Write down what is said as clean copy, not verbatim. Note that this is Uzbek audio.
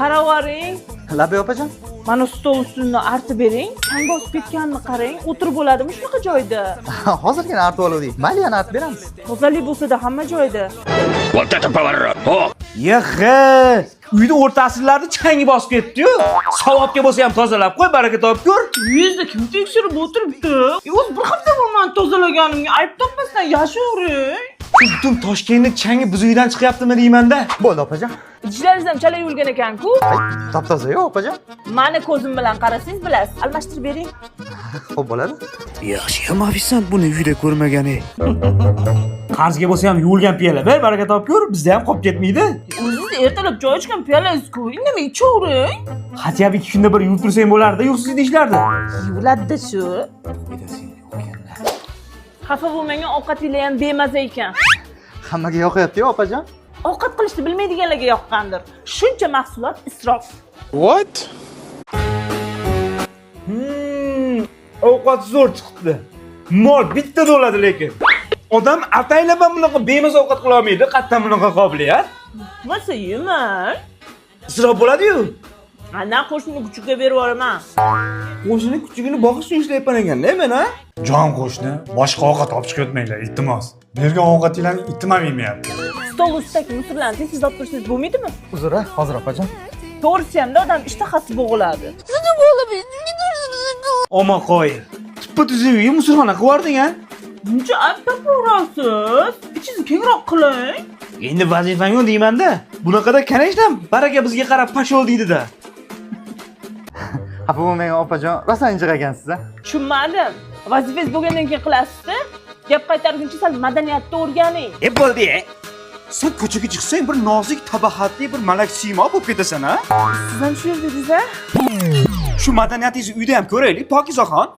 Qaravaring. Labay, opajon. Mana stol ustini artib bering. Chang bosib ketganini qarang. O'tirib bo'ladimi shunaqa joyda? Hozirgina artib oluvdik. Mayli, yana artib beramiz. Tozalik bo'lsa-da hamma joyda. Вот это поворот! О, Yig'i, uyni o'rtasilarni changi bosib ketdi-yu. Savobga bo'lsa ham tozalab qo'y, baraka topib ko'r. Uyingizni kim tekshirib o'tiribdi? O'zi bir hafta bo'lmadi tozalaganimga, ayb topmasdan yashayvering. Shu butun Toshkentni changi biz uydan chiqyaptimi deymanda. Bo'ldi, opajon. Idishlaringiz ham chala yuvilgan ekan-ku. Ay, top toza-yu, opajon. Mani ko'zim bilan qarasangiz bilasiz. Almashtirib bering. Xo'p, bo'ladi. Yaxshiyam ofitsiant buni uyda ko'rmagani. Qarzga bo'lsa ham yuvilgan piyola ber, baraka topib ko'r, bizda ham qolib ketmaydi. O'zingiz ertalab choy ichgan piyolangiz-ku. Indamay ichavering. Хотя бы 2 kunda bir yuvib tursang bo'lardi, yuvsiz idishlarni. Yuviladi shu. Xafa bo'lmagan, ovqatinglar ham bemaza ekan. Hammaga yoqyapti-yu, opajon. Ovqat qilishni bilmaydiganlarga yoqqandir. Shuncha mahsulot isrof. What? Ovqat zo'r chiqibdi. Mol bitta bo'ladi lekin. Odam ataylab ham bunaqa bemaza ovqat qila olmaydi. Qayerdan bunaqa qobiliyat? Bo'lsa yemang. Isrof bo'ladi-yu. Ana qo'shni kuchukka berib yuboraman. Qo'shni kuchugini boqish uchun ishlayapman ekanda men, ha? Jon qo'shni, boshqa ovqat olib chiqayotmanglar, iltimos. Bergan ovqatinglarni itim ham yemayapti. Stol ustidagi musorlarni tez olib tursangiz bo'lmaydimi? Uzr, a, hozir, opajon. To'g'risi hamda odam ishtahasi bo'g'iladi. Omma qoyil. Tuppa tuzuk uyga musulxona qilib yubording, a? Muncha ayb topaverasiz. Ichingizni kengroq qiling. Endi vazifang yo'q deymanda. Bunaqada, конечно, baraka bizga qarab пошёл deydi-da. Xafa bo'lmang, opajon. Rosa injiq ekansiz, a. Tushunmadim. Vazifangiz bo'lgandan keyin qilasizda. Gap qaytarguncha sal madaniyatni o'rganing. E bo'ldi. Sen ko'chaga chiqsang, bir nozik tabahatli bir malak siymo bo'lib ketasan, a? Siz ham shu yerda dedingiz, a? Shu madaniyatingizni uyda ham ko'raylik, Pokizaxon.